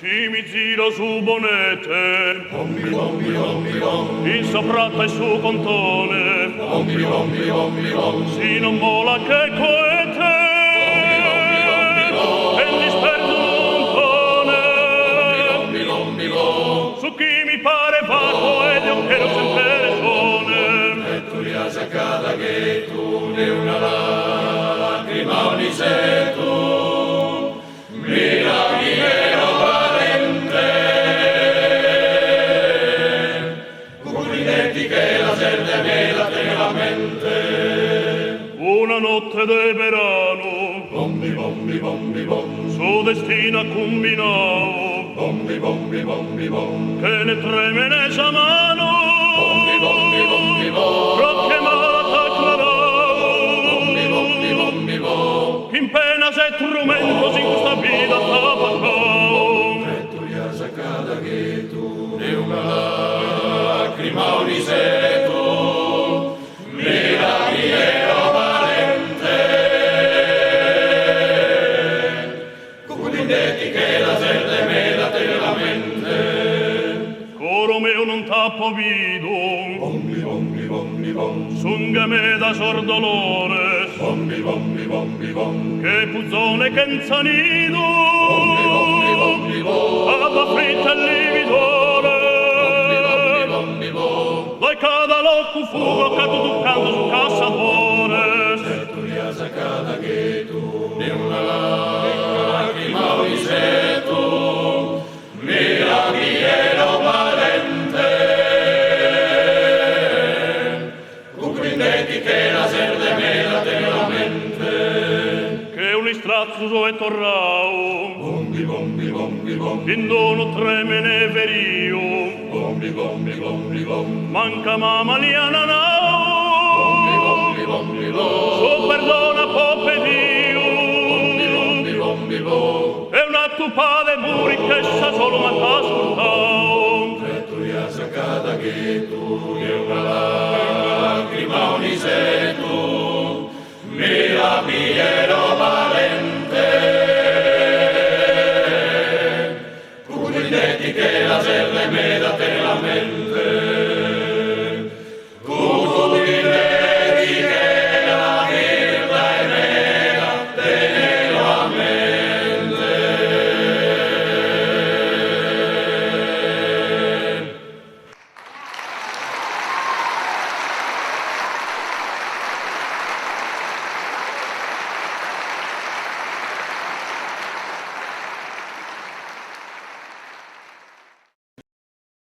Si mi ziro su bonete. Bombi bombi bombi bom. In sa pratta e su contone. Bombi bombi bombi bom. Si non mola che coete. Bombi bombi bombi bom. E disperdo un pone. Bombi bombi bombi bom. Su chi mi pare vacuo ed io che non sempre regione. E tu rias a cada ghetu ne una lacrima un isetu. Mira chi ero valente. Cuculinetti che la gente me la teneva a mente. Una notte de verano. Bombi bombi bombi bom. Su destino ha combinao. Bombi bombi bombi bom. Che ne treme ne sa mano. Bombi bombi bombi bom. Pro che mala t'acclarao. Bombi bombi bombi bom. In penas e trumentos in custa vida t'apacao. E tu rias a cada ghetu ne una lacrima un isetu. Mira chi ero valente. Cuculinetti che la gente me la teneva a mente. Coro meu non t'appo vido. Bombi bombi bombi bom. Sun meda sor dolores. Bombi bombi bombi bom. Che puzzone ch'enza nido. Bombi bombi bombi bom. Abba fritta e lividore. Bombi bombi bombi bom. Dai cada loco fugo cadu ducando su cassadores. E tu rias a cada ghetu ne una lacrima un isetu. Mira chi ero valente. Cuculinetti che la gente me la teneva a mente. Che un istrazzo so è torrao. Bombi bombi bombi bom. In dono tremene verio. Bombi bombi bombi bom. Manca mamma liana nao. Bombi bombi bombi bom. Su perdona pope Dio. Bombi bombi bombi bom. E una tupa de muri che sa solo ma t'ascoltao. E tu rias a cada ghetu ne una lacrima un isetu. Mira chi ero valente. Cuculinetti che la gente me la teneva a mente.